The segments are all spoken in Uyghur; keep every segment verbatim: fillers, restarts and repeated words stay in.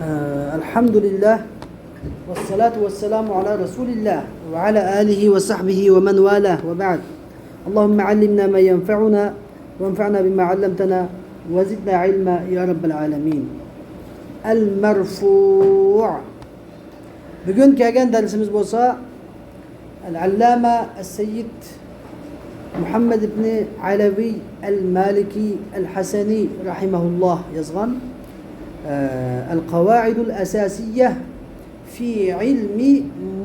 الحمد لله والصلاة والسلام على رسول الله وعلى آله وصحبه ومن والاه وبعد. اللهم علمنا ما ينفعنا وانفعنا بما علمتنا وزدنا علما يا رب العالمين. المرفوع. بۈگۈن كەلگەن دەرسىمىز بولسا ئەل-ئەللامە ئەس-سەييىد مۇھەممەد ئىبنى ئەلەۋى ئەل-مالىكى ئەل-ھەسەنى رەھىمەھۇللاھ يازغان، ئە، ئەل-قەۋائىدۇل ئەساسىييە فى ئىلمى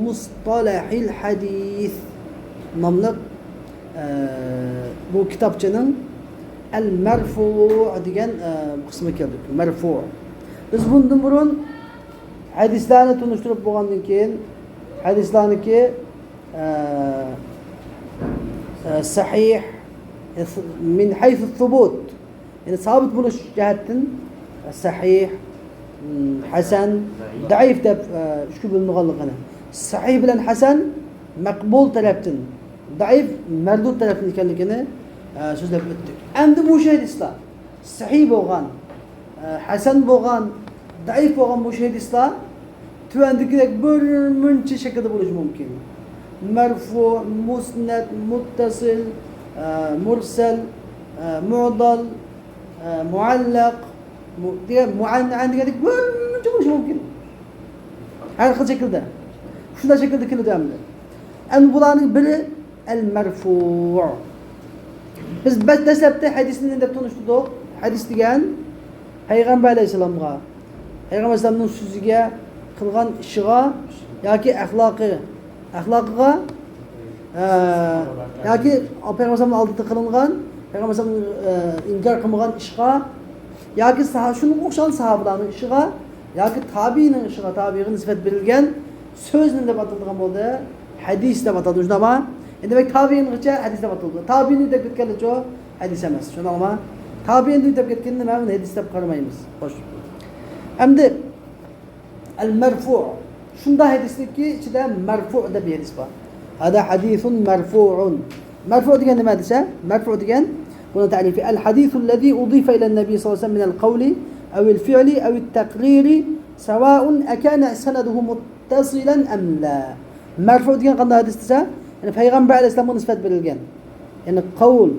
مۇستەلەھىل ھەدىس ناملىق، ئە، بۇ كىتابچىنىڭ ئەل-مەرفۇ دېگەن، ئە، قىسمىغا كەلدۇق. مەرفۇ. بىز بۇندىن بۇرۇن ھەدىسلەرنى تونۇشتۇرۇپ بولغاندىن كېيىن، ھەدىسلەرنىكى، ئە، ئە، سەھىھ، مىن ھەيسۇ سۇبۇت، يەنى سابىت بولۇش جەھەتتىن سەھىھ، ھەسەن، زەئىپ دەپ، ئە، ئۈچكە بۆلۈنىدىغانلىقىنى، سەھىھ بىلەن ھەسەن مەقبۇل تەرەپتىن، زەئىپ مەردۇد تەرەپتىن ئىكەنلىكىنى، ئە، سۆزلەپ ئۆتتۇق. ئەمدى مۇشۇ ھەدىسلەر سەھىھ بولغان، ئە، ھەسەن بولغان، زەئىپ بولغان مۇشۇ ھەدىسلەر تۆۋەندىكىدەك بىر مۇنچە شەكىلدە بولۇشى مۇمكىن. مەرفۇ، مۇسنەد، مۇتتەسىل، ئە، مۇرسەل، ئە، مۇئدەل، ئە، مۇئەللەق، مۇ-، دېگەن مۇئەنئەن دېگەندەك بىر مۇنچە بولۇشى مۇمكىن. ھەر خىل شەكىلدە. شۇنداق شەكىلدە كېلىدۇ ئەمدى. ئەمدى بۇلارنىڭ بىرى ئەل-مەرفۇ. بىز بەش، دەسلەپتە ھەدىسنى نېمە دەپ تونۇشتۇردۇق؟ ھەدىس دېگەن پەيغەمبەر ئەلەيھىسسالامغا، پەيغەمبەر ئەلەيھىسسالامنىڭ سۆزىگە، قىلغان ئىشىغا ياكى ئەخلاقى، ئەخلاقىغا، ئە، ياكى پەيغەمبەر ئەلەيھىسسالامنىڭ ئالدىدا قىلىنغان، پەيغەمبەر ئەلەيھىسسالام، ئە، ئىنكار قىلمىغان ئىشقا ياكى ساھا-، شۇنىڭغا ئوخشىغان ساھابىلەرنىڭ ئىشىغا ياكى تابىئىنىڭ ئىشىغا، تابىئىغا نىسبەت بېرىلگەن سۆز نېمە دەپ ئاتىلىدىغان بولدى؟ ھەدىس دەپ ئاتىلىدۇ، شۇنداقمۇ؟ ئەمدى دېمەك، تابىئىنغىچە ھەدىس دەپ ئاتىلىدۇ. تابىئىنى دەپ كەتكەندىچۇ؟ ھەدىس ئەمەس، شۇنداقمۇ؟ تابىئىنى دەپ كەتكەندە مەن ئۇنى ھەدىس دەپ قارىمايمىز. خوش. ئەمدى ئەل-مەرفۇ. شۇنداق ھەدىسلىككى ئىچىدە مەرفۇ دەپ بىر ھەدىس بار. ھادا ھەدىسۇن مەرفۇئۇن. مەرفۇ دېگەن نېمە دېسە؟ مەرفۇ دېگەن، بۇنىڭ تەرىپى، ئەل ھەدىسۇ لەزى ئۇزىفە ئىلەن نەبى سەللەللاھۇ ئەلەيھى ۋەسەللەم مىنەل قەۋلى ئەۋىل فىئلى ئەۋىت تەقرىرى سەۋائۇن ئەكانە سەنەدۇھۇ مۇتتەسىلەن ئەم لا. مەرفۇ دېگەن قانداق ھەدىس دېسە، يەنى پەيغەمبەر ئەلەيھىسسالامغا نىسبەت بېرىلگەن. يەنى قەۋل،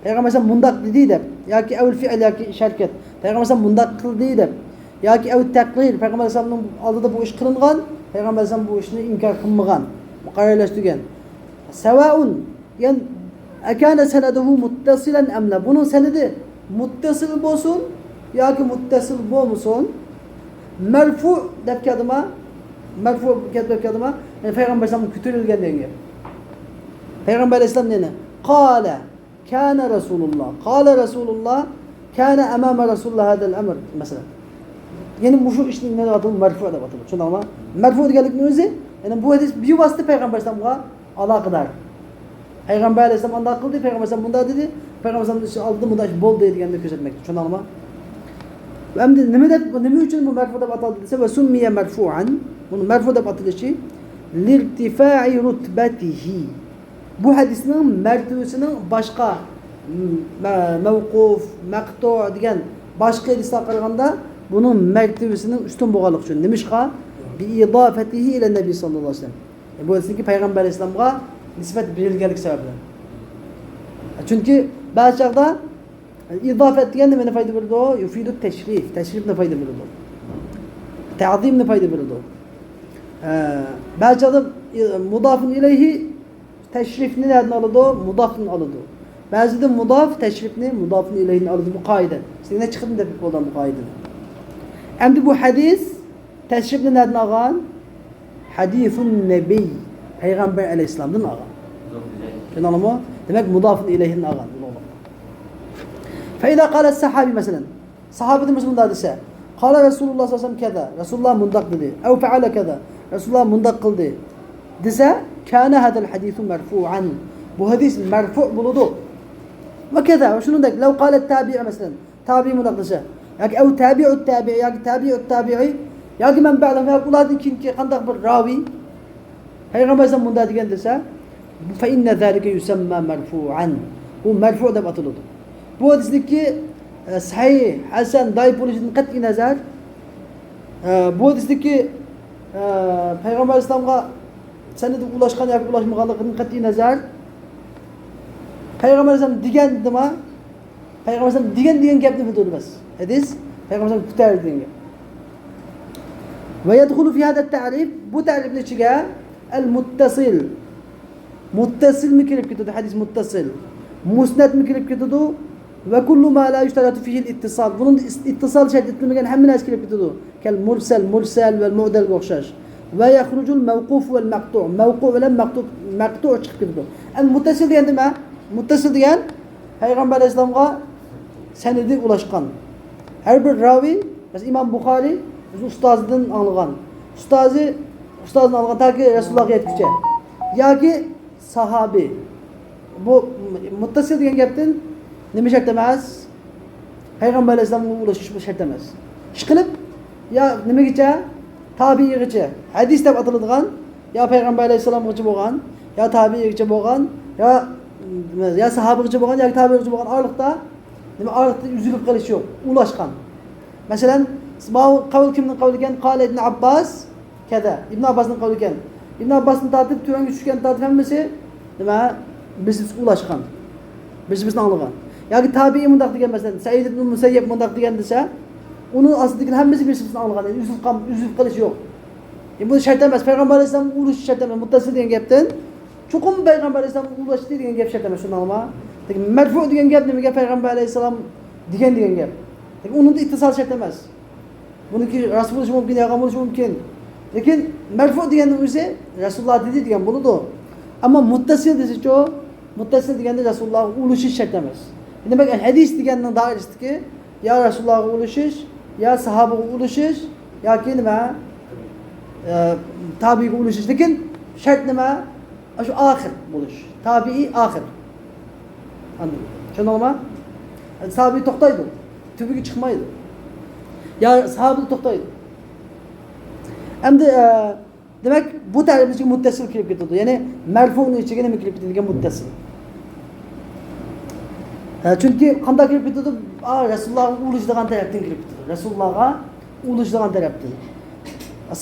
پەيغەمبەر ئەلەيھىسسالام مۇنداق دېدى دەپ، ياكى ئەۋىل فىئل ياكى ئىش ھەرىكەت، پەيغەمبەر ئەلەيھىسسالام مۇنداق قىلدى دەپ، ياكى ئەۋىت تەقرىر، پەيغەمبەر ئەلەيھىسسالامنىڭ ئالدىدا بۇ ئىش قىلىنغان، پەيغەمبەر ئەلەيھىسسالام بۇ ئىشنى ئىنكار قىلمىغان، مۇقەررەرلەشتۈرگەن. سەۋائۇن، يەنى ئەكانە سەنەدۇھۇ مۇتتەسىلەن ئەم لا، بۇنىڭ سەنىدى مۇتتەسىل بولسۇن ياكى مۇتتەسىل بولمىسۇن، مەرفۇ دەپ كەلدىما، مەرفۇ دەپ كەلدىما، يەنى پەيغەمبەر ئەلەيھىسسالام كۆتۈرۈلگەن دېگەن گەپ. پەيغەمبەر ئەلەيھىسسالام يەنە قالە كانە رەسۇلۇللا، قالە رەسۇلۇللا، كانە ئەمامە رەسۇلۇللا ھازەل ئەمر، مەسىلەن. يەنى مۇشۇ ئىشنى نېمە دەپ ئاتىلىدۇ؟ مەرفۇ دەپ ئاتىلىدۇ. شۇنداقمۇ؟ مەرفۇ دېگەنلىكنىڭ ئۆزى، يەنى بۇ ھەدىس بىۋاسىتە پەيغەمبەر ئەلەيھىسسالامغا ئالاقىدار. پەيغەمبەر ئەلەيھىسسالام ئانداق قىلدى، پەيغەمبەر ئەلەيھىسسالام مۇنداق دېدى، پەيغەمبەر ئەلەيھىسسالام ئىش ئالدىدا مۇنداق ئىش بولدى دېگەننى كۆرسەتمەكتە. شۇنداقمۇ؟ ئەمدى نېمە دەپ، نېمە ئۈچۈن بۇ مەرفۇ دەپ ئاتالدى دېسە، ۋە سۇممىيە مەرفۇئەن، بۇنى مەرفۇ دەپ ئاتىلىشى، لىرتىفائى رۇتبەتىھى، بۇ ھەدىسنىڭ مەرتىۋىسىنىڭ باشقا، مە-، مەۋقۇف، مەقتۇ دېگەن باشقا ھەدىسلەرگە قارىغاندا بۇنىڭ مەرتىۋىسىنىڭ ئۈستۈن بولغانلىقى ئۈچۈن. نېمىشقا؟ بىئىزافەتىھى ئىلە نەبى سەللەللاھۇ ئەلەيھى ۋەسەللەم. بۇ ھەدىسنىڭكى پەيغەمبەر ئەلەيھىسسالامغا نىسبەت بېرىلگەنلىكى سەۋەبلىك. چۈنكى بەزى چاغدا ئىزافەت دېگەن نېمىنى پايدا بېرىدۇ؟ يۇفىدۇ تەشرىف، تەشرىپنى پايدا بېرىدۇ. تەزىمنى پايدا بېرىدۇ. ئە، بەزى چاغدا، ئى، مۇدافۇن ئىلەيھى تەشرىفنى نەدىن ئالىدۇ؟ مۇدافتىن ئالىدۇ. بەزىدە مۇداف تەشرىفنى مۇدافۇن ئىلەيھىدىن ئالىدۇ. بۇ قائىدە. سىز نەچچە قېتىم دەپ بولدى بۇ قائىدىنى. ئەمدى بۇ ھەدىس تەشرىپنى نەدىن ئالغان؟ ھەدىسۇن نەبىي. پەيغەمبەر ئەلەيھىسسالامدىن ئالغان. شۇنداقمۇ؟ دېمەك، مۇدافۇن ئىلەيھىدىن ئالغان. فەئىزا قالە سەھابى، مەسىلەن، ساھابىدىن بىرسى مۇنداق دېسە، قالە رەسۇلۇللا سەللەللاھۇ ئەلەيھى ۋەسەللەم كەزا، رەسۇلۇللا مۇنداق دېدى، ئەۋ فەئەلە كەزا، رەسۇلۇللا مۇنداق قىلدى دېسە، كانە ھازەل ھەدىسۇ مەرفۇئەن، بۇ ھەدىس مەرفۇ بولىدۇ. ۋە كەزا، ۋە شۇنىڭدەك، لەۋ قالە تابىئى، مەسىلەن، تابىئى مۇنداق دېسە، ياكى ئەۋ تابىئۇت تابىئى، ياكى تابىئۇت تابىئى، ياكى مەن بەئدەھۇم، ياكى ئۇلاردىن كېيىنكى قانداق بىر راۋىي، پەيغەمبەر ئەلەيھىسسالام مۇنداق دېگەن دېسە، فەئىننە زالىكە يۇسەمما مەرفۇئەن. بۇ مەرفۇ دەپ ئاتىلىدۇ. بۇ ھەدىسنىڭكى، ئە، سەھىھ، ھەسەن، زەئىپ بولۇشىدىن قەتئىي نەزەر، ئە، بۇ ھەدىستىكى، ئە، پەيغەمبەر ئەلەيھىسسالامغا سەنىدى ئۇلاشقان ياكى ئۇلاشمىغانلىقىدىن قەتئىي نەزەر، پەيغەمبەر ئەلەيھىسسالام دېگەن دېدىما، پەيغەمبەر ئەلەيھىسسالام دېگەن، دېگەن گەپنى بىلدۈرىدۇ بەس. ھەدىس پەيغەمبەر ئەلەيھىسسالام كۆتەردى دېگەن گەپ. ۋە يەدخۇلۇ فى ھەزە تەرىف، بۇ تەرىپنىڭ ئىچىگە ئەل مۇتتەسىل، مۇتتەسىلمۇ كىرىپ كېتىدۇ، ھەدىس مۇتتەسىل. مۇسنەدمۇ كىرىپ كېتىدۇ. ۋە كۇللۇ ما لا يۇشتەرەتۇ فىھىل ئىتتىسال. بۇنىڭدا ئىس-، ئىتتىسال شەرت ئېتىلمىگەن ھەممە نەرسە كىرىپ كېتىدۇ. كەل مۇرسەل، مۇرسەل ۋە مۇدەلگە ئوخشاش. ۋە يەخرۇجۇل مەۋقۇف ۋەل مەقتۇ. مەۋقۇ بىلەن مەقتۇ، مەقتۇ چىقىپ كېتىدۇ. ئەل مۇتتەسىل دېگەن نېمە؟ مۇتتەسىل دېگەن پەيغەمبەر ئەلەيھىسسالامغا سەنىدى ئۇلاشقان. ھەر بىر راۋى، مەسىلەن، ئىمام بۇخارى ئۆزى ئۇستازىدىن ئاڭلىغان. ئۇستازى، ئۇستازىدىن ئاڭلىغان تاكى رەسۇلۇللاھقا يەتكۈچە. ياكى ساھابى. بۇ مۇتتەسىل دېگەن گەپتىن نېمە شەرت ئەمەس؟ پەيغەمبەر ئەلەيھىسسالامغا ئۇلىشىش شەرت ئەمەس. ئىشقىلىپ، يا نېمىگىچە؟ تابىئىيغىچە. ھەدىس دەپ ئاتىلىدىغان يا پەيغەمبەر ئەلەيھىسسالامغىچە بولغان، يا تابىئىيغىچە بولغان، يا، يا ساھابىغىچە بولغان، ياكى تابىئىغىچە بولغان ئارىلىقتا، نېمە، ئارىلىقتا ئۈزۈلۈپ قېلىش يوق، ئۇلاشقان. مەسىلەن، ماۋۇ قەۋل كىمنىڭ قەۋلى ئىكەن؟ قال ئىبن ئابباس كەزا. ئىبن ئابباسنىڭ قەۋلى ئىكەن. ئىبن ئابباستىن تارتىپ، تۆۋەنگە چۈشكەن تارتىپ ھەممىسى، نېمە، بىرسى بىرسىگە ئۇلاشقان. بىرسى بىرسىنى ئاڭلىغان. ياكى تابىئىي مۇنداق دېگەن، مەسىلەن، سەئىد ئىبن مۇسەييەب مۇنداق دېگەن دېسە، ئۇنىڭ ئاستىدىكىلەر ھەممىسى بىرسى بىرسىنى ئاڭلىغان. يەنى ئۈزۈلۈپ قال-، ئۈزۈلۈپ قېلىش يوق. يەنى بۇ شەرت ئەمەس. پەيغەمبەر ئەلەيھىسسالامغا ئۇلىشىش شەرت ئەمەس. مۇتتەسىل دېگەن گەپتىن چوقۇم پەيغەمبەر ئەلەيھىسسالامغا ئۇلاشتى دېگەن گەپ شەرت ئەمەس، شۇنداقمۇ؟ لېكىن مەرفۇ دېگەن گەپ نېمىگە؟ پەيغەمبەر ئەلەيھىسسالام دېگەن، دېگەن گەپ. لېكىن ئۇنىڭدا ئىتتىسال شەرت ئەمەس. بۇنىڭكى راست بولۇشى مۇمكىن، يالغان بولۇشى مۇمكىن. لېكىن مەرفۇ دېگەننىڭ ئۆزى رەسۇلۇللا دېدى دېگەن بولىدۇ. ئەمما مۇتتەسىل دېسىچۇ؟ مۇتتەسىل دېگەندە رەسۇلۇللاغا ئۇلىشىش شەرت ئەمەس. دېمەك، ھەدىس دېگەننىڭ دائىرىسىدىكى يا رەسۇلۇللاغا ئۇلىشىش، يا ساھابىغا ئۇلىشىش، ياكى نېمە؟ ئە، تابىئىگە ئۇلىشىش. لېكىن شەرت نېمە؟ ئاشۇ ئاخىر بولۇش. تابىئىي ئاخىر. ئاندىن، چۈشەندىڭلارمۇ؟ تابىئىي توختايدۇ. تۈۋىگە چىقمايدۇ. يا ساھابىدە توختايدۇ. ئەمدى، ئە، دېمەك، بۇ تەرىپنىڭ ئىچىگە مۇتتەسىل كىرىپ كېتىدۇ. يەنى مەرفۇنىڭ ئىچىگە نېمە كىرىپ كېتىدۇ دېگەن مۇتتەسىل. ھە، چۈنكى قانداق كىرىپ كېتىدۇ؟ ئا، رەسۇلۇللاغا ئۇلىشىدىغان تەرەپتىن كىرىپ كېتىدۇ. رەسۇلۇللاغا ئۇلىشىدىغان تەرەپتىن.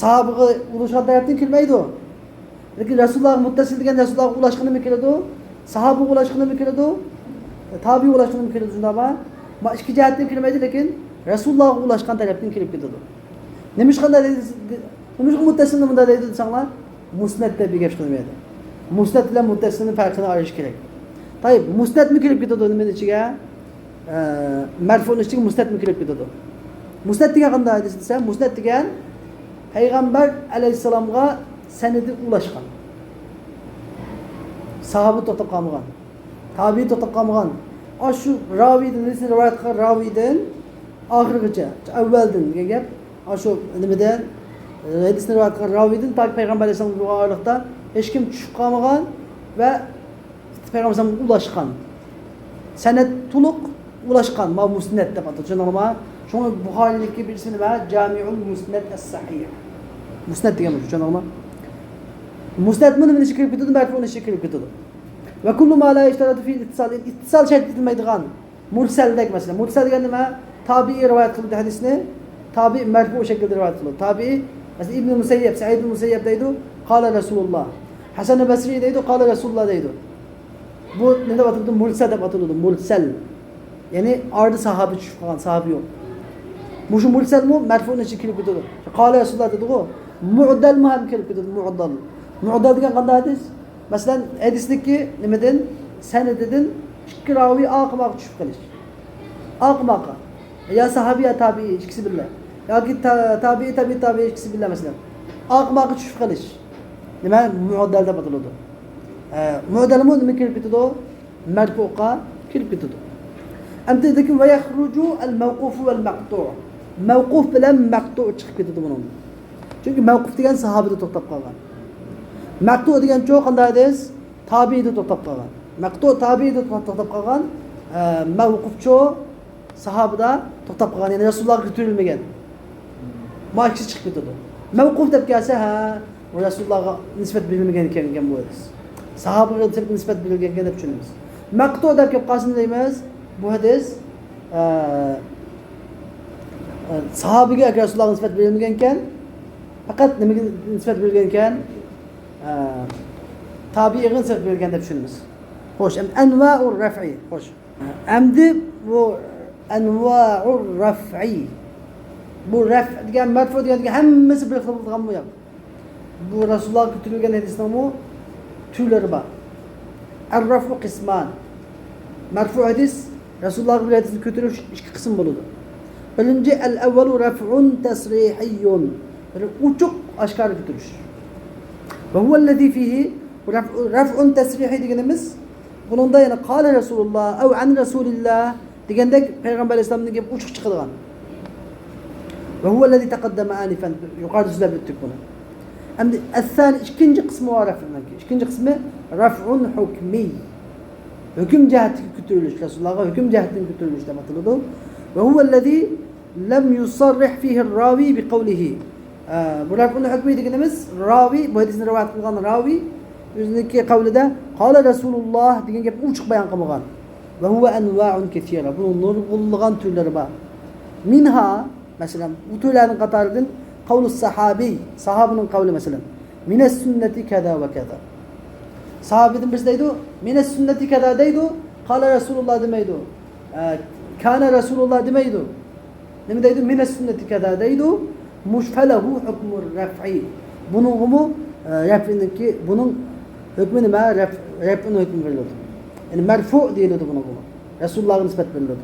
ساھابىغا ئۇلىشىدىغان تەرەپتىن كىرمەيدۇ. لېكىن رەسۇلۇللاغا مۇتتەسىل دېگەن رەسۇلۇللاغا ئۇلاشقىنىمۇ كىرىدۇ، ساھابىغا ئۇلاشقىنىمۇ كىرىدۇ، تابىئىي ئۇلاشقىنىمۇ كىرىدۇ، شۇنداقمۇ؟ ما ئىككى جەھەتتىن كىرمەيدۇ، لېكىن رەسۇلۇللاغا ئۇلاشقان تەرەپتىن كىرىپ كېتىدۇ. نېمىشقا دەيدۇ، نېمىشقا مۇتتەسىلنى مۇنداق دەيدۇ دېسەڭلار، مۇسنەد دەپ بىر گەپ چىقىدۇ بۇ يەردە. مۇسنەد بىلەن مۇتتەسىلنىڭ پەرقىنى ئايرىش كېرەك. تايىپ، مۇسنەدمۇ كىرىپ كېتىدۇ نېمىنىڭ ئىچىگە؟ ئە، مەرفۇنىڭ ئىچىگە مۇسنەدمۇ كىرىپ كېتىدۇ. مۇسنەد دېگەن قانداق ھەدىس دېسە، مۇسنەد دېگەن پەيغەمبەر ئەلەيھىسسالامغا سەنىدى ئۇلاشقان. ساھابە توختاپ قالمىغان. تابىئىي توختاپ قالمىغان. ئاشۇ راۋىدىن، ھەدىسنى رىۋايەت قىلغان راۋىدىن ئاخىرغىچە، ئەۋۋەلدىن دېگەن گەپ. ئاشۇ نېمىدىن، ھەدىسنى رىۋايەت قىلغان راۋىدىن تاكى پەيغەمبەر ئەلەيھىسسالام بولغان ئارىلىقتا ھېچكىم چۈشۈپ قالمىغان ۋە پەيغەمبەر ئەلەيھىسسالامغا ئۇلاشقان. سەنەد تولۇق ئۇلاشقان. ما مۇسنەد دەپ ئاتىلىدۇ. چۈشەندىڭلارمۇ؟ شۇڭا بۇخارىنىڭكى بىر ئىسمى نېمە؟ جامىئۇل مۇسنەد ئەس سەھىھ. مۇسنەد دېگەن بۇ، چۈشەندىڭلارمۇ؟ مۇسنەدمۇ نېمىنىڭ ئىچىگە كىرىپ كېتىدۇ؟ مەرفۇنىڭ ئىچىگە كىرىپ كېتىدۇ. ۋە كۇللۇ ما لا يۇشتەرەتۇ فىھىل ئىتتىسال. ئىتتىسال شەرت ئېتىلمەيدىغان. مۇرسەلدەك مەسىلەن. مۇرسەل دېگەن نېمە؟ تابىئىي رىۋايەت قىلىدۇ ھەدىسنى. تابىئىي مەرفۇ شەكىلدە رىۋايەت قىلىدۇ. تابىئىي، مەسىلەن، ئىبنى مۇسەييەب، سەئىد ئىبنى مۇسەييەب دەيدۇ، قالە رەسۇلۇللا. ھەسەن بەسرى دەيدۇ، قالە رەسۇلۇللا دەيدۇ. بۇ نېمە دەپ ئاتىلىدۇ؟ مۇرسەل دەپ ئاتىلىدۇ. مۇرسەل. يەنى ئارىدا ساھابە چۈشۈپ قالغان، ساھابە يوق. مۇشۇ مۇرسەلمۇ مەرفۇنىڭ ئىچىگە كىرىپ كېتىدۇ. قالە رەسۇلۇللا دېدىغۇ. مۇئدەلمۇ ھەم كىرىپ كېتىدۇ، مۇئدەل. مۇئدەل دېگەن قانداق ھەدىس؟ مەسىلەن، ھەدىستىكى نېمىدىن، سەنىدىدىن ئىككى راۋى ئاقىماقا چۈشۈپ قېلىش. ئاقىماقا. يا ساھابى يا تابىئىي ئىككىسى بىللە. ياكى تا-، تابىئىي، تابىئىي، تابىئىي ئىككىسى بىللە مەسىلەن. ئاقىماقا چۈشۈپ قېلىش. نېمە؟ مۇئدەل دەپ ئاتىلىدۇ. ئە، مۇئدەلمۇ نېمە كىرىپ كېتىدۇ؟ مەرفۇغا كىرىپ كېتىدۇ. ئەمدى دېدىكى، ۋە يەخرۇجۇ ئەل مەۋقۇفۇ ۋەل مەقتۇ. مەۋقۇف بىلەن مەقتۇ چىقىپ كېتىدۇ بۇنىڭدىن. چۈنكى مەۋقۇف دېگەن ساھابىدە توختاپ قالغان. مەقتۇ دېگەنچۇ قانداق ھەدىس؟ تابىئىدە توختاپ قالغان. مەقتۇ تابىئىدە توختاپ قالغان، ئە، مەۋقۇفچۇ ساھابىدا توختاپ قالغان، يەنى رەسۇلۇللاغا كۆتۈرۈلمىگەن. ما ئىككىسى چىقىپ كېتىدۇ. مەۋقۇف دەپ كەلسە، ھە، بۇ رەسۇلۇللاغا نىسبەت بېرىلمىگەن ئىكەن، ئىكەن بۇ ھەدىس. ساھابىغا نىسبەت، نىسبەت بېرىلگەن ئىكەن دەپ چۈشىنىمىز. مەقتۇ دەپ كېلىپ قالسا نېمە دەيمىز؟ بۇ ھەدىس، ئە، ساھابىگە ئەگەر رەسۇلۇللاھقا نىسبەت بېرىلمىگەنكەن، پەقەت نېمىگە نىسبەت بېرىلگەنكەن؟ ئە، تابىئىغا نىسبەت بېرىلگەن دەپ چۈشىنىمىز. خوش، ئەمدى ئەنۋائۇر رەفئى. خوش. ئەمدى بۇ ئەنۋائۇر رەفئى. بۇ رەف دېگەن، مەرفۇ دېگەن، دېگەن ھەممىسى بىر خىل بولىدىغانمۇ ياق؟ بۇ رەسۇلۇللاھقا كۆتۈرۈلگەن ھەدىسنىڭمۇ تۈرلىرى بار. ئەر رەفئۇ قىسمان. مەرفۇ ھەدىس، رەسۇلۇللاھقا بىر ھەدىسنى كۆتۈرۈش ئىككى قىسىم بولىدۇ. بىرىنچى، ئەل ئەۋۋەلۇ رەفئۇن تەسرىھىييۇن. بىر ئوچۇق، ئاشكارا كۆتۈرۈش. ۋە ھۇۋەللەزى فىھى، رەفئۇ، رەفئۇن تەسرىھىي دېگىنىمىز، بۇنىڭدا يەنە قالە رەسۇلۇللاھ ئەۋ ئەن رەسۇلىللاھ دېگەندەك پەيغەمبەر ئەلەيھىسسالامدىن گەپ ئوچۇق چىقىدىغان. ۋە ھۇۋەللەزى تەقەددەمە ئانىفەن، يۇقىرىدا سۆزلەپ ئۆتتۇق بۇنى. ئەمدى ئەسسانى، ئىككىنچى قىسمى بار رەفئۇنىڭكى. ئىككىنچى قىسمى رەفئۇن ھۇكمىي. ھۆكۈم جەھەتتىكى كۆتۈرۈلۈش، رەسۇلۇللاھقا ھۆكۈم جەھەتتىن كۆتۈرۈلۈش دەپ ئاتىلىدۇ. ۋە ھۇۋەللەزى لەم يۇسەررىھ فىھىر راۋى بىقەۋلىھى. ئە، بۇ رەفئۇن ھۆكمى دېگىنىمىز راۋى، بۇ ھەدىسنى رىۋايەت قىلغان راۋى ئۆزىنىڭكى قەۋلىدە قالە رەسۇلۇللاھ دېگەن گەپنى ئوچۇق بايان قىلمىغان. ۋە ھۇۋە ئەنۋائۇن كەسىرە. بۇنىڭ نۇرغۇنلىغان تۈرلىرى بار. مىنھا، مەسىلەن، بۇ تۈرلەرنىڭ قاتارىدىن قەۋلۇ سەھابىي، ساھابىنىڭ قەۋلى، مەسىلەن، مىنەس سۈننەتى كەزا ۋە كەزا. ساھابىدىن بىرسى دەيدۇ، مىنەس سۈننەتى كەزا دەيدۇ، قالە رەسۇلۇللاھ دېمەيدۇ، ئە، كانە رەسۇلۇللاھ دېمەيدۇ. نېمە دەيدۇ؟ مىنەس سۈننەتى كەزا دەيدۇ. مۇش فەلەھۇ ھۇكمۇر رەفئى. بۇنىڭغىمۇ، ئە، رەفئىنىڭكى، بۇنىڭ ھۆكمى نېمە؟ رەف-، رەفئىنىڭ ھۆكمى بېرىلىدۇ. يەنى مەرفۇ دېيىلىدۇ بۇنىڭغىمۇ. رەسۇلۇللاھقا نىسبەت بېرىلىدۇ.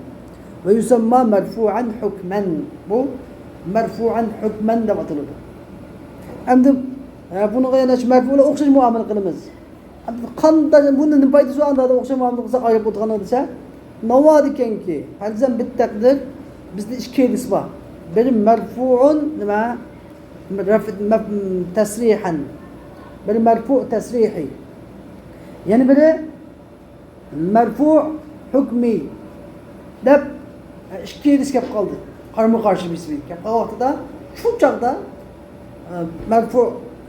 ۋە يۇسەمما مەرفۇئەن ھۇكمەن. بۇ مەرفۇئەن ھۇكمەن دەپ ئاتىلىدۇ. ئەمدى، ئە، بۇنىڭغا يەنە شۇ مەرفۇلار ئوخشاش مۇئامىلە قىلىمىز. ئەمدى قانداق، بۇنىڭ نېمە پايدىسى بار، ئانداق ئوخشاش مۇئامىلە قىلساق ئايرىپ ئولتۇرغاندا دېسە، ناۋادىكەنكى، پەرزەن بىتتەقدىر، بىزدە ئىككى ھەدىس بار. بىرى مەرفۇئۇن، نېمە؟ رەف-، مەف-، تەسرىھەن. بىرى مەرفۇ تەسرىھى. يەنە بىرى مەرفۇ ھۆكمى دەپ، ئىككى ھەدىس كەپ قالدى. قارمۇ قارشى بىر-بىرىگە كەپ قالغان ۋاقتىدا، شۇ چاغدا، ئە، مەرفۇ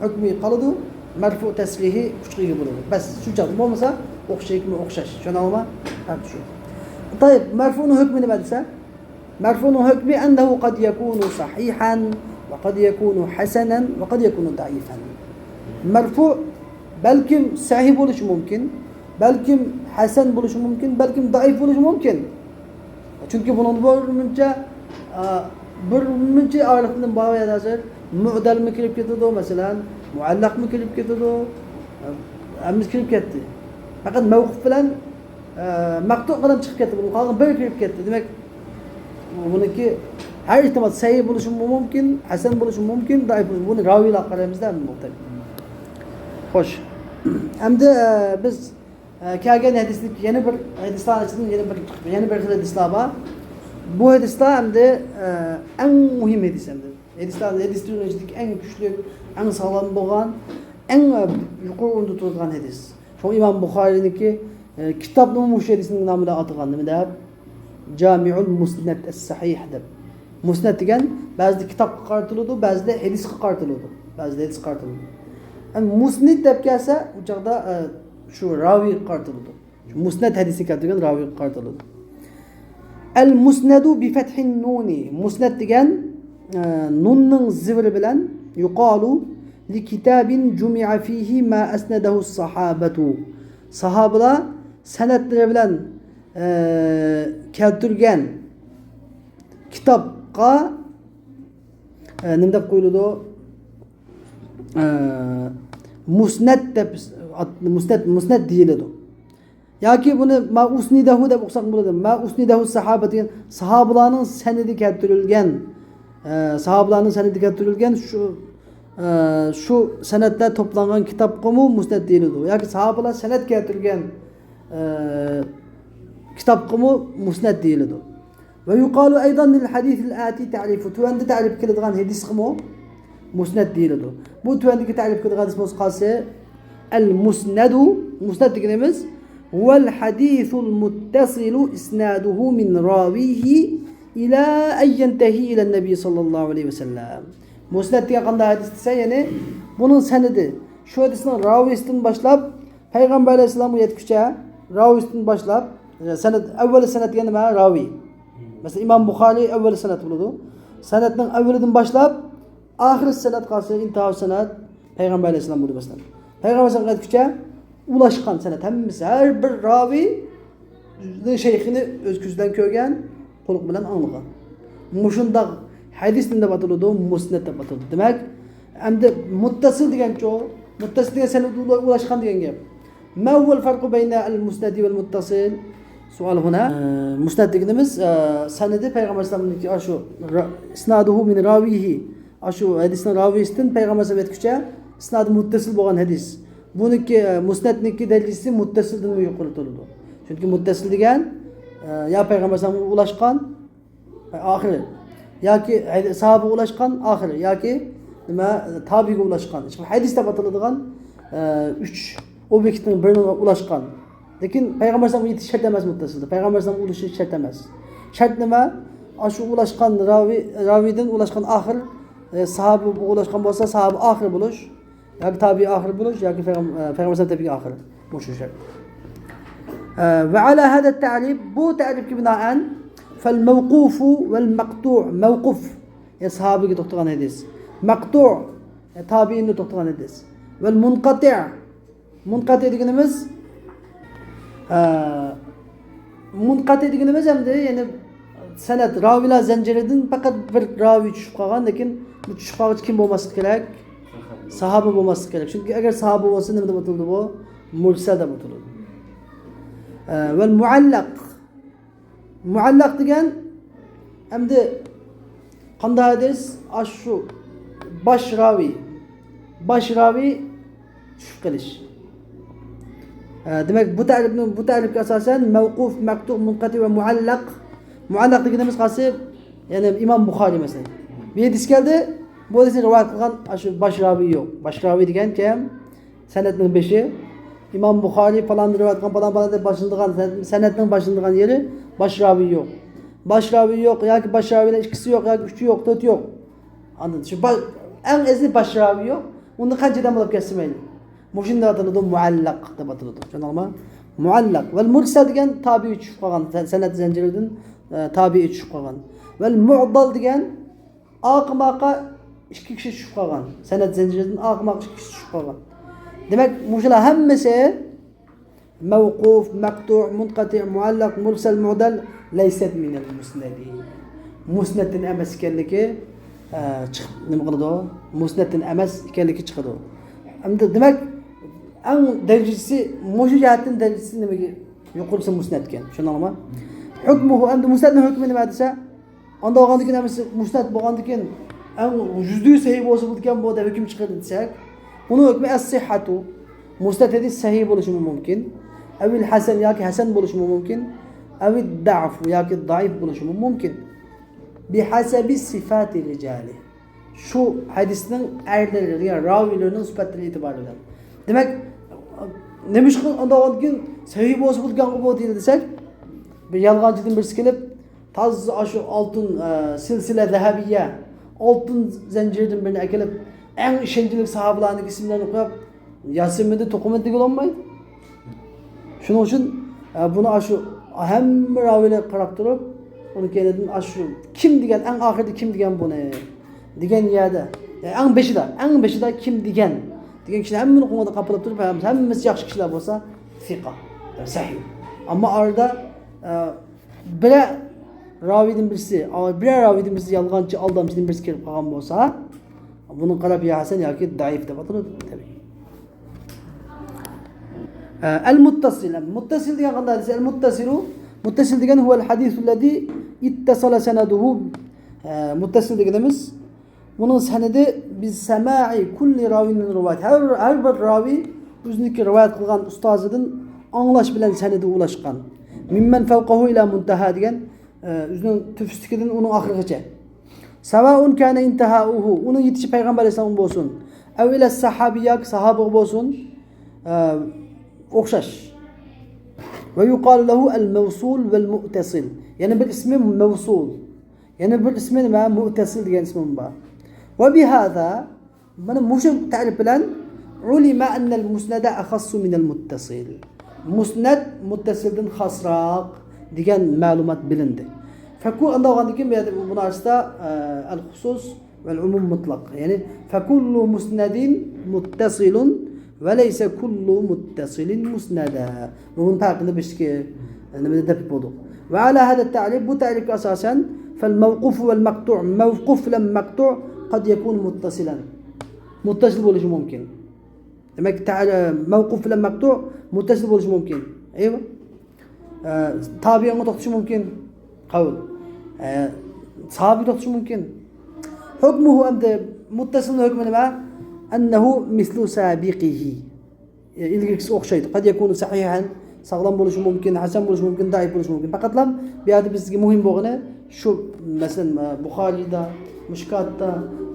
ھۆكمى قالىدۇ، مەرفۇ تەسرىھى كۈچكە ئىگە بولىدۇ. بەس، شۇ چاغدا بولمىسا، ئوخشايدۇ، ئوخشاش. چۈشەندىڭلارمۇ؟ ھە، شۇ. تايىب، مەرفۇنىڭ ھۆكمى نېمە دېسە؟ مەرفۇنىڭ ھۆكمى ئەننەھۇ قەد يەكۇنۇ سەھىھەن ۋە قەد يەكۇنۇ ھەسەنەن ۋە قەد يەكۇنۇ زەئىفەن. مەرفۇ بەلكىم سەھىھ بولۇشى مۇمكىن، بەلكىم ھەسەن بولۇشى مۇمكىن، بەلكىم زەئىپ بولۇشى مۇمكىن. چۈنكى بۇنىڭدا بىر مۇنچە، ئا، بىر مۇنچە ئايرىقلىرىم بار ئەدە ھازىر. مۇئدەلمۇ كىرىپ كېتىدۇ، مەسىلەن، مۇئەللەقمۇ كىرىپ كېتىدۇ. ھەممىسى كىرىپ كەتتى. پەقەت مەۋقۇف بىلەن ئە، مەقتۇ قەدەم چىقىپ كەتتى. بۇنىڭ قالغان بىرى كىرىپ كەتتى. دېمەك، بۇنىڭكى ھەر ئېھتىمال سەھىھ بولۇشىمۇ مۇمكىن، ھەسەن بولۇشىمۇ مۇمكىن، زەئىپ بولۇشى، بۇنى راۋىيلارغا قارايمىز-دە، ئەمدى نۇقتىدا. خوش. ئەمدى، ئە، بىز، ئە، كەلگەن ھەدىسنىڭ يەنە بىر ھەدىسلەر ئىچىدىن يەنە بىر، يەنە بىر خىل ھەدىسلەر بار. بۇ ھەدىسلەر ئەمدى، ئە، ئەڭ مۇھىم ھەدىس ئەمدى. ھەدىسلەر، ھەدىس تۈرىنىڭ ئىچىدىكى ئەڭ كۈچلۈك، ئەڭ ساغلام بولغان، ئەڭ، ئە، يۇقىرى ئورۇندا تۇرىدىغان ھەدىس. شۇڭا ئىمام بۇخارىينىڭكى، ئە، كىتابنىمۇ مۇشۇ ھەدىسنىڭ نامى بىلەن ئاتىغان. نېمە دەپ؟ جامىئۇل مۇسنەد ئەس-سەھىھ دەپ. مۇسنەد دېگەن بەزىدە كىتابقا قارىتىلىدۇ، بەزىدە ھەدىسكە قارىتىلىدۇ. بەزىدە ھەدىسكە قارىتىلىدۇ. ئەمما مۇسنىد دەپ كەلسە، ئۇ چاغدا، ئە، شۇ راۋىيغا قارىتىلىدۇ. شۇ مۇسنەد ھەدىسنى كەلتۈرگەن راۋىيغا قارىتىلىدۇ. ئەل مۇسنەدۇ بىفەتھىن نۇنى. مۇسنەد دېگەن، ئە، نۇننىڭ زىۋىرى بىلەن، يۇقالۇ لىكىتابىن جۇمىئە فىھى ما ئەسنەدەھۇ سەھابەتۇ. ساھابىلار سەنەدلىرى بىلەن، ئە، كەلتۈرگەن كىتابقا، ئە، نېمە دەپ قويۇلىدۇ؟ ئە، مۇسنەد دەپ ئات-، مۇسنەد، مۇسنەد دېيىلىدۇ. ياكى بۇنى ما ئۇسنىدەھۇ دەپ ئوقۇساق بولىدۇ. ما ئۇسنىدەھۇ سەھابە دېگەن ساھابىلارنىڭ سەنىدى كەلتۈرۈلگەن، ئە، ساھابىلارنىڭ سەنىدى كەلتۈرۈلگەن شۇ، ئە، شۇ سەنەدلەر توپلانغان كىتابقىمۇ مۇسنەد دېيىلىدۇ. ياكى ساھابىلار سەنەد كەلتۈرگەن، ئە، كىتابقىمۇ مۇسنەد دېيىلىدۇ. ۋە يۇقالۇ ئەيضەن لىل ھەدىسىل ئەتى تەرىفۇ. تۆۋەندە تەرىپ قىلىدىغان ھەدىسقىمۇ مۇسنەد دېيىلىدۇ. بۇ تۆۋەندىكى تەرىپ قىلىدىغان ھەدىس بولسا قالسا، ئەل مۇسنەدۇ، مۇسنەد دېگىنىمىز، ھۇۋەل ھەدىسۇل مۇتتەسىلۇ ئىسنادۇھۇ مىن راۋىھى ئىلە ئەن يەنتەھى ئىلەن نەبىي سەللەللاھۇ ئەلەيھى ۋەسەللەم. مۇسنەد دېگەن قانداق ھەدىس دېسە، يەنى بۇنىڭ سەنىدى، شۇ ھەدىسنىڭ راۋىسىدىن باشلاپ، پەيغەمبەر ئەلەيھىسسالامغا يەتكۈچە راۋىسىدىن باشلاپ، سەنەد، ئەۋۋەل سەنەد دېگەن نېمە؟ راۋى. مەسىلەن، ئىمام بۇخارى ئەۋۋەل سەنەد بولىدۇ. سەنەدنىڭ ئەۋۋىلىدىن باشلاپ، ئاخىرى سەنەد قالسا، ئىنتىھا سەنەد پەيغەمبەر ئەلەيھىسسالام بولدى مەسىلەن. پەيغەمبەر ئەلەيھىسسالامغا يەتكۈچە ئۇلاشقان سەنەد ھەممىسى، ھەر بىر راۋىنىڭ شەيخىنى ئۆز كۆزى بىلەن كۆرگەن، قۇلىقى بىلەن ئاڭلىغان. مۇشۇنداق ھەدىس نېمە دەپ ئاتىلىدۇ؟ مۇسنەد دەپ ئاتىلىدۇ. دېمەك، ئەمدى مۇتتەسىل دېگەنچۇ؟ مۇتتەسىل دېگەن سەنەد ئۇلاشقان دېگەن گەپ. ما هو الفرق بين المسند والمتصل؟ سوئال هنا. ئە، مۇسنەد دېگىنىمىز، ئە، سەنىدى پەيغەمبەر ئەلەيھىسسالامنىڭكى ئاشۇ را-، إسناده من راويه، ئاشۇ ھەدىسنىڭ راۋىيسىدىن پەيغەمبەر ئەلەيھىسسالام يەتكۈچە ئىسنادى مۇتتەسىل بولغان ھەدىس. بۇنىڭكى، ئە، مۇسنەدنىڭكى دەرىجىسى مۇتتەسىلدىنمۇ يۇقىرى تۇرىدۇ. چۈنكى مۇتتەسىل دېگەن، ئە، يا پەيغەمبەر ئەلەيھىسسالامغا ئۇلاشقان، ئاخىرى. ياكى ھەي-، ساھابىگە ئۇلاشقان ئاخىرى. ياكى نېمە، تابىئىگە ئۇلاشقان. ئىشقىلىپ ھەدىس دەپ ئاتىلىدىغان، ئە، ئۈچ ئوبيېكتنىڭ بىرىنىڭ ئۇلاشقان. لېكىن پەيغەمبەر ئەلەيھىسسالامغا يېتىش شەرت ئەمەس مۇتتەسىلدا. پەيغەمبەر ئەلەيھىسسالامغا ئۇلىشىش شەرت ئەمەس. شەرت نېمە؟ ئاشۇ ئۇلاشقان راۋى، راۋىدىن ئۇلاشقان ئاخىر، ئە، ساھابىغا ئۇلاشقان بولسا، ساھابە ئاخىر بولۇش. ياكى تابىئىي ئاخىر بولۇش، ياكى پەيغەم-، ئە، پەيغەمبەر تەبىئىي ئاخىر. مۇشۇ شەرت. ئە، وعلى هذا التعريف، بۇ تەرىپكە بىنائەن، فالموقوف والمقطوع، مەۋقۇف، يەنى ساھابىگە توختىغان ھەدىس. مەقتۇ، يەنى تابىئىنى توختىغان ھەدىس. والمنقطع، مۇنقەتىئ دېگىنىمىز، ئە، مۇنقەتىئ دېگىنىمىز ئەمدى، يەنى سەنەد، راۋىلار زەنجىرىدىن پەقەت بىر راۋى چۈشۈپ قالغان، لېكىن بۇ چۈشۈپ قالغۇچى كىم بولماسلىقى كېرەك؟ ساھابە بولماسلىقى كېرەك. چۈنكى ئەگەر ساھابە بولسا، نېمە دەپ ئاتىلىدۇ بۇ؟ مۇرسەل دەپ ئاتىلىدۇ. ئە، ۋەل مۇئەللەق. مۇئەللەق دېگەن ئەمدى قانداق ھەدىس؟ ئاشۇ باش راۋى، باش راۋى چۈشۈپ قېلىش. ئە، دېمەك، بۇ تەرىپنى، بۇ تەرىپكە ئاساسەن مەۋقۇف، مەقتۇ، مۇنقەتىئ ۋە مۇئەللەق. مۇئەللەق دېگىنىمىز قايسى؟ يەنى ئىمام بۇخارىي مەسىلەن. بىر ھەدىس كەلدى، بۇ ھەدىسنى رىۋايەت قىلغان ئاشۇ باش راۋى يوق. باش راۋى دېگەن كىم؟ سەنەدنىڭ بېشى. ئىمام بۇخارىي پالان رىۋايەت قىلغان، پالان، پالان دەپ باشلىنىدىغان، سەنەدنىڭ باشلىنىدىغان يېرى باش راۋى يوق. باش راۋى يوق ياكى باش راۋىلەر ئىككىسى يوق ياكى ئۈچى يوق، تۆتى يوق. ئاندىن شۇ با-، ئەڭ ئەزىز باش راۋى يوق. ئۇندا قانچە ئادەم بولۇپ كەتسە مەيلى. مۇشۇنداق ئاتىلىدۇ، مۇئەللەق دەپ ئاتىلىدۇ. چۈشەندىڭلارمۇ؟ مۇئەللەق. ۋەل مۇرسەل دېگەن تابىئىي چۈشۈپ قالغان، سە-، سەنەد زەنجىرىدىن، ئە، تابىئىي چۈشۈپ قالغان. ۋەل مۇئدەل دېگەن ئارقىمۇئارقا ئىككى كىشى چۈشۈپ قالغان. سەنەد زەنجىرىدىن ئارقىمۇئارقا ئىككى كىشى چۈشۈپ قالغان. دېمەك، مۇشۇلار ھەممىسى مەۋقۇف، مەقتۇ، مۇنقەتىئ، مۇئەللەق، مۇرسەل، مۇئدەل، لەيسەت مىنەل مۇسنەدى. مۇسنەدتىن ئەمەس ئىكەنلىكى، ئە، چىقىپ، نېمە قىلىدۇ؟ مۇسنەدتىن ئەمەس ئىكەنلىكى چىقىدۇ. ئەمدى دېمەك، ئەڭ دەرىجىسى، مۇشۇ جەھەتتىن دەرىجىسى نېمىگە يۇقىرىسى مۇسنەد ئىكەن. چۈشەندىڭلارمۇ؟ ھۆكمۇھۇ، ئەمدى مۇسنەدنىڭ ھۆكمى نېمە دېسە، ئانداق بولغاندىكىن ئەمەسە مۇسنەد بولغاندىكىن ئەڭ يۈزدە يۈز سەھىھ بولسا بولىدىكەن بۇ دەپ ھۆكۈم چىقىردى دېسەك، بۇنىڭ ھۆكمى ئەس-سىھھەتۇ. مۇسنەد ھەدىس سەھىھ بولۇشىمۇ مۇمكىن. ئەۋىل ھەسەن ياكى ھەسەن بولۇشىمۇ مۇمكىن. ئەۋىد دەئف ياكى زەئىپ بولۇشىمۇ مۇمكىن. بىھەسەبى سىفاتى رىجالى. شۇ ھەدىسنىڭ ئەرلىرى، يەنى راۋىلىرىنىڭ سۈپەتلىرى ئېتىبارى بىلەن. دېمەك، نېمىشقا ئانداق بولغاندىكىن سەھىھ بولسا بولىدىكەنغۇ بۇ دېسەك، بىر يالغانچىدىن بىرسى كېلىپ، تازا ئاشۇ ئالتۇن، ئە، سىلسىلە زەھەبىيە، ئالتۇن زەنجىردىن بىرنى ئەكېلىپ، ئەڭ ئىشەنچلىك ساھابىلارنىڭ ئىسىملىرىنى قويۇپ، ياسىمىدى، توقۇمىدى دېگىلى بولمايدۇ. شۇنىڭ ئۈچۈن، ئە، بۇنى ئاشۇ ھەممە راۋىلەر قاراپ تۇرۇپ، ئۇنىڭ كەينىدىن ئاشۇ كىم دېگەن، ئەڭ ئاخىرىدا كىم دېگەن بۇنى دېگەن يەردە، يەنى ئەڭ بېشىدا، ئەڭ بېشىدا كىم دېگەن، دېگەن كىشىنى ھەممىنى قولىدا قاپلاپ تۇرۇپ، ھەم-، ھەممىسى ياخشى كىشىلەر بولسا، سىقا، سەھىھ. ئەمما ئارىدا، ئە، بىرەر راۋىدىن بىرسى، ئا، بىرەر راۋىدىن بىرسى يالغانچى، ئالدامچىدىن بىرسى كىرىپ قالغان بولسا، بۇنى قاراپ يا ھەسەن ياكى زەئىپ دەپ ئاتىلىدۇ، تەبىئىي. ئە، ئەل مۇتتەسىل. مۇتتەسىل دېگەن قانداق دېسە، ئەل مۇتتەسىلۇ، مۇتتەسىل دېگەن هو الحديث الذي اتصل سنده. ئە، مۇتتەسىل دېگىنىمىز بۇنىڭ سەنىدى بىسەمائى كۇللى راۋىن مىن رۇۋات. ھەر، ھەر بىر راۋى ئۆزىنىڭكى رىۋايەت قىلغان ئۇستازىدىن ئاڭلاش بىلەن سەنىدى ئۇلاشقان. مىممەن فەۋقەھۇ ئىلە مۇنتەھا دېگەن، ئە، ئۆزىنىڭ تۈپ ئۈستىدىن ئۇنىڭ ئاخىرىغىچە. سەۋائۇن كانە ئىنتىھائۇھۇ، ئۇنىڭ يېتىشى پەيغەمبەر ئەلەيھىسسالامغا بولسۇن، ئەۋ ئىلە سەھابى ياكى ساھابىغا بولسۇن، ئە، ئوخشاش. ۋە يۇقالۇ لەھۇ ئەل مەۋسۇل ۋەل مۇتەسىل. يەنە بىر ئىسمى مەۋسۇل. يەنە بىر ئىسمى نېمە؟ مۇتەسىل دېگەن ئىسمى بار. ۋە بىھازا، مانا مۇشۇ تەرىپ بىلەن ئۇلىمە ئەننەل مۇسنەدە ئەخەسسۇ مىنەل مۇتتەسىل. مۇسنەد مۇتتەسىلدىن خاسراق دېگەن مەلۇمات بىلىندى. فكل، ئانداق بولغاندىن كېيىن بۇ يەردە بۇ ناھىيەسىدە، ئە، الخصوص والعموم مطلق. يەنى فكل مسند متصل وليس كل متصل مسندا. بۇنىڭ پەرقىنى بىزكى، ئە، نېمىدە دەپ بولدۇق. وعلى هذا التعريف، بۇ تەرىپكە ئاساسەن، فالموقوف والمقطوع، موقوف بىلەن مەقتۇ قد يكون متصلا. مۇتتەسىل بولۇشى مۇمكىن. دېمەك، تە-، موقۇف بىلەن مەقتۇ مۇتتەسىل بولۇشى مۇمكىن. ئەيۋە. ئە، تابىئىغا توختىشى مۇمكىن. قەۋل. ئە، ساھابىگە توختىشى مۇمكىن. حكمه، ئەمدى مۇتتەسىلنىڭ ھۆكمى نېمە؟ أنه مثل سابقه. ئە، ئىلگىرىكىسىگە ئوخشايدۇ. قد يكون صحيحا، ساغلام بولۇشى مۇمكىن، ھەسەن بولۇشى مۇمكىن، زەئىپ بولۇشى مۇمكىن. پەقەتلا بۇ يەردە بىزگە مۇھىم بولغىنى شۇ، مەسىلەن، ئە، بۇخارىيدا، مىشكاتتا،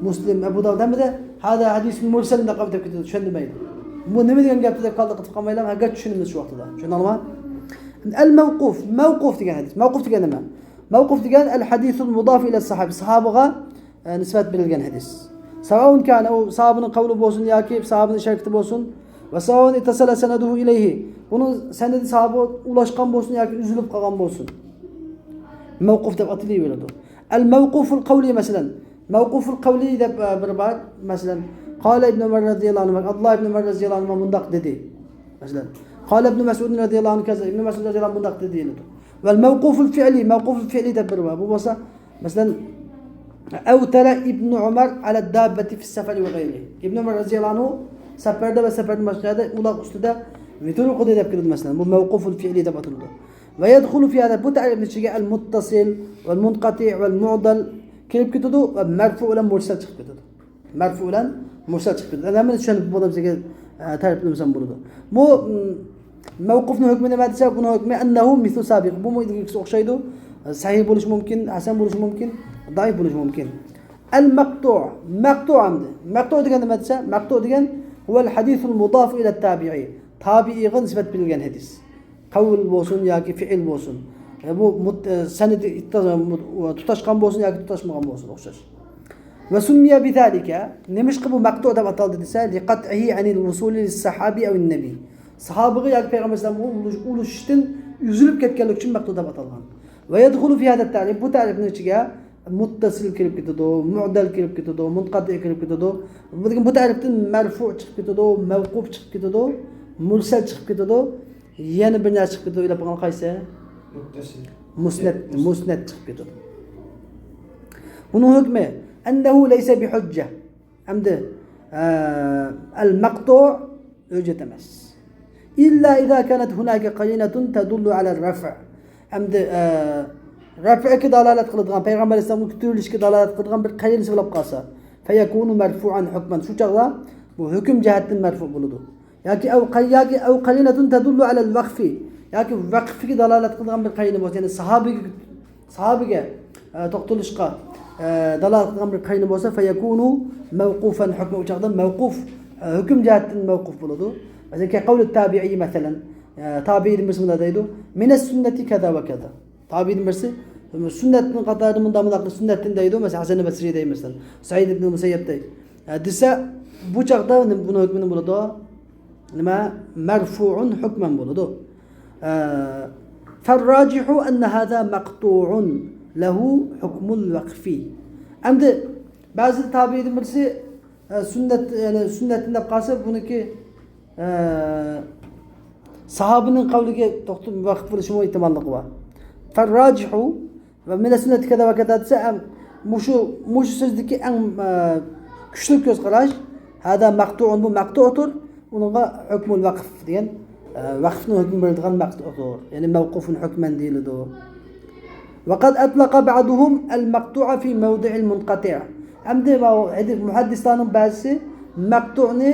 مۇسلىم، ئەبۇ داۋۇد ھەممىدە هذا حديث مرسل دەپ قاپتىپ كېتىدۇ، چۈشەندۈرمەيدۇ. بۇ نېمە دېگەن گەپتۇ دەپ قالدى، قىلىپ قالمايلا، ھەقىقەت چۈشىنىمىز شۇ ۋاقتىدا. چۈشەندىڭلارمۇ؟ ئەل مەۋقۇف، مەۋقۇف دېگەن ھەدىس. مەۋقۇف دېگەن نېمە؟ مەۋقۇف دېگەن الحديث المضاف إلى الصحابي، ساھابىغا، ئە، نىسبەت بېرىلگەن ھەدىس. سواء كان، ئۇ ساھابىنىڭ قەۋلى بولسۇن ياكى ساھابىنىڭ ئىش ھەرىكىتى بولسۇن، وسواء اتصل سنده إليه، بۇنىڭ سەنىدى ساھابىغا ئۇلاشقان بولسۇن ياكى ئۈزۈلۈپ قالغان بولسۇن، مەۋقۇف دەپ ئاتىلىۋېرىدۇ. الموقوف القولي، مەسىلەن، مەۋقۇفۇل قەۋلى دەپ، ئە، بىرى بار. مەسىلەن، قال ابن عمر رضي الله عنهما، ئابدۇللا ئىبن ئۇمەر رەزىياللاھۇ ئەنھۇما مۇنداق دېدى. مەسىلەن، قال ابن مسعود رضي الله عنه كذا، ئىبن مەسئۇد رەزىياللاھۇ ئەنھۇ مۇنداق دېدى دېيىلىدۇ. والموقوف الفعلي، مەۋقۇفۇل فىئلى دەپ بىرى بار. بۇ بولسا، مەسىلەن، أوتر ابن عمر على الدابة في السفر وغيره. ئىبن ئۆمەر رەزىياللاھۇ ئەنھۇ سەپەردە ۋە سەپەردىن باشقا يەردە ئۇلاغ ئۈستىدە ۋىتىر ئوقۇدى دەپ كېلىدۇ، مەسىلەن. بۇ مەۋقۇفۇل فىئلى دەپ ئاتىلىدۇ. ويدخل في هذا، بۇ تەرىپنىڭ ئىچىگە المتصل والمنقطع والمعضل كىرىپ كېتىدۇ ۋە مەرفۇ بىلەن مۇرسەل چىقىپ كېتىدۇ. مەرفۇ بىلەن مۇرسەل چىقىپ كېتىدۇ. ئەنە ھەممىنى چۈشەنىپ بولىدۇ، بىزگە، ئە، تەرىپلىمىسەم بولىدۇ. بۇ، م، مەۋقۇفنىڭ ھۆكمى نېمە دېسە، بۇنىڭ ھۆكمى أنه مثل سابق. بۇمۇ ئىلگىرىكىسىگە ئوخشايدۇ. سەھىھ بولۇشى مۇمكىن، ھەسەن بولۇشى مۇمكىن، زەئىپ بولۇشى مۇمكىن. المقطوع، مەقتۇ ئەمدى. مەقتۇ دېگەن نېمە دېسە، مەقتۇ دېگەن هو الحديث المضاف إلى التابعي. تابىئىغا نىسبەت بېرىلگەن ھەدىس. قەۋل بولسۇن ياكى فېئىل بولسۇن. ئە، بۇ مۇت-، ئە، سەنىدى ئىتتا-، مۇت-، تۇتاشقان بولسۇن ياكى تۇتاشمىغان بولسۇن، ئوخشاش. وسمي بذلك، نېمىشقا بۇ مەقتۇ دەپ ئاتالدى دېسە، لقطعه عن الوصول للصحابي أو النبي. ساھابىغا ياكى پەيغەمبەر ئەلەيھىسسالامغا ئۇلىش-، ئۇلىشىشتىن ئۈزۈلۈپ كەتكەنلىكى ئۈچۈن مەقتۇ دەپ ئاتالغان. ويدخل في هذا التعريف، بۇ تەرىپنىڭ ئىچىگە مۇتتەسىل كىرىپ كېتىدۇ، مۇئدەل كىرىپ كېتىدۇ، مۇنقەتىئ كىرىپ كېتىدۇ. بۇ دېگەن بۇ تەرىپتىن مەرفۇ چىقىپ كېتىدۇ، مەۋقۇپ چىقىپ كېتىدۇ، مۇرسەل چىقىپ كېتىدۇ. يەنە بىر نەرسە چىقىپ كېتىدۇ، ئويلاپ باققان قايسى؟ مۇتتەسىل. مۇسنەد، مۇسنەد چىقىپ كېتىدۇ. بۇنىڭ ھۆكمى، أنه ليس بحجة. ئەمدى، ئە، المقطوع ھۆججەت ئەمەس. إلا إذا كانت هناك قرينة تدل على الرفع. ئەمدى، ئە، رەفئگە دالالەت قىلىدىغان، پەيغەمبەر ئەلەيھىسسالامنىڭ كۆتۈرۈلۈشىگە دالالەت قىلىدىغان بىر قەرىنىسى بولۇپ قالسا، فيكون مرفوعا حكما. شۇ چاغدا بۇ ھۆكۈم جەھەتتىن مەرفۇ بولىدۇ. ياكى أو ق-، ياكى أو قرينة تدل على الوقف. ياكى ۋەقفكە دالالەت قىلىدىغان بىر قەرىنە بولسا، يەنى ساھابىگە، ساھابىگە، ئە، توختىلىشقا، ئە، دالالەت قىلىدىغان بىر قەرىنە بولسا، فيكون موقوفا حكما، ئۇ چاغدا مەۋقۇف، ئە، ھۆكۈم جەھەتتىن مەۋقۇف بولىدۇ. مەسىلەن، كقول التابعي، مەسىلەن، ئە، تابىئىدىن بىرسى مۇنداق دەيدۇ، من السنة كذا وكذا. تابىئىدىن بىرسى، سۈننەتنىڭ قاتارىدا مۇنداق، مۇنداق سۈننەتتىن دەيدۇ، مەسىلەن، ھەسەن بەسرى دەي، مەسىلەن، سەئىد ئىبن مۇسەييەب دەي. ئە، دېسە، بۇ چاغدا نېمە، بۇنىڭ ھۆكمى نېمە بولىدۇ؟ نېمە؟ مەرفۇئۇن ھۆكمەن بولىدۇ. ئە، فالراجح أن هذا مقطوع له حكم الوقف. ئەمدى بەزى تابىئىدىن بىرسى، ئە، سۈننەت، يەنى سۈننەتتىن دەپ قالسا، بۇنىڭكى، ئە، ساھابىنىڭ قەۋلىگە توختىلىپ ۋەقىپ بولۇشىمۇ ئېھتىماللىقى بار. فالراجح ۋە من السنة كذا وكذا دېسە، ئەم، مۇشۇ، مۇشۇ سۆزدىكى ئەڭ، ئە، كۈچلۈك كۆز قاراش، هذا مقطوع، بۇ مەقتۇئتۇر، ئۇنىڭغا ھۆكمۇل ۋەقف دېگەن، ئە، ۋەقفنىڭ ھۆكمى بېرىدىغان مەقتۇئتۇر. يەنى مەۋقۇفۇن ھۆكمەن دېيىلىدۇ. وقد أطلق بعضهم المقطوع في موضع المنقطع. ئەمدى ماۋۇ ھەدىس، مۇھەددىسلارنىڭ بەزىسى مەقتۇئنى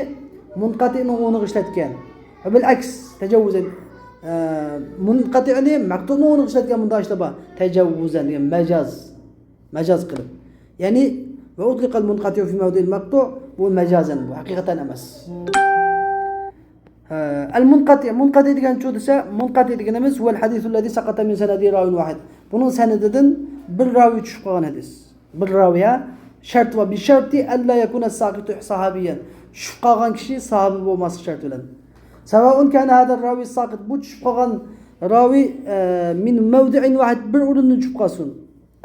مۇنقەتىئنىڭ ئورنىغا ئىشلەتكەن. بالعكس، تەجەۋۋۇزەن. ئە، مۇنقەتىئنى مەقتۇئنىڭ ئورنىغا ئىشلەتكەن مۇنداق ئىشلار بار. تەجەۋۋۇزەن دېگەن مەجاز. مەجاز قىلىپ. يەنى، وأطلق المنقطع في موضع المقطوع، بۇ مەجازەن، بۇ ھەقىقەتەن ئەمەس. ئە، المنقطع، مۇنقەتىئ دېگەن چۇ دېسە، مۇنقەتىئ دېگىنىمىز هو الحديث الذي سقط من سنده راو واحد. بۇنىڭ سەنىدىدىن بىر راۋى چۈشۈپ قالغان ھەدىس. بىر راۋى، ھە؟ شەرت بار، بشرط ألا يكون الساقط صحابيا. چۈشۈپ قالغان كىشى ساھابە بولماسلىق شەرتى بىلەن. سواء كان هذا الراوي الساقط، بۇ چۈشۈپ قالغان راۋى، ئە، من موضع واحد، بىر ئورۇندىن چۈشۈپ قالسۇن.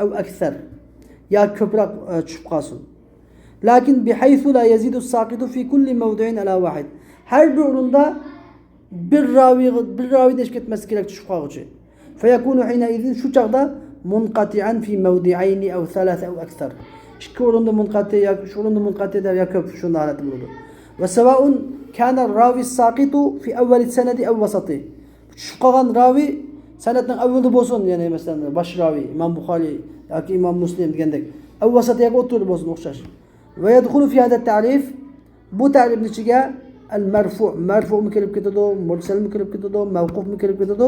أو أكثر، يا كۆپرەك ئە، چۈشۈپ قالسۇن. لكن بحيث لا يزيد الساقط في كل موضع على واحد. ھەر بىر ئورۇندا بىر راۋىغا، بىر راۋىدىن ئېشىپ كەتمەسلىكى كېرەك چۈشۈپ قالغۇچى. فيكون حينئذ، شۇ چاغدا، منقطعا في موضعين أو ثلاثة أو أكثر. ئىككى ئورۇندا مۇنقەتى ياكى ئۈچ ئورۇندا مۇنقەتى دەپ يا كۆپ، شۇنداق ھالەتتە بولىدۇ. وسواء كان الراوي الساقط في أول السند أو وسطه. چۈشۈپ قالغان راۋى سەنەدنىڭ ئەۋۋىلىدە بولسۇن، يەنى مەسىلەن باش راۋى ئىمام بۇخارى ياكى ئىمام مۇسلىم دېگەندەك، ئەۋ ۋەسەت ياكى ئوتتۇرىدا بولسۇن، ئوخشاش. ويدخل في هذا التعريف، بۇ تەرىپنىڭ ئىچىگە المرفوع، مەرفۇمۇ كىرىپ كېتىدۇ، مۇرسەلمۇ كىرىپ كېتىدۇ، مەۋقۇفمۇ كىرىپ كېتىدۇ.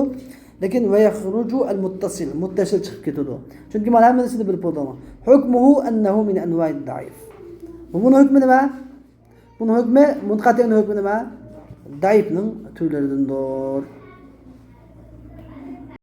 لېكىن ويخرج المتصل، مۇتتەسىل چىقىپ كېتىدۇ. چۈنكى مانا ھەممىسىنى بىلىپ بولدۇڭلار. حكمه أنه من أنواع الضعيف. بۇنىڭ ھۆكمى نېمە؟ بۇنىڭ ھۆكمى، مۇنقەتىئنىڭ ھۆكمى نېمە؟ زەئىپنىڭ تۈرلىرىدىندۇر.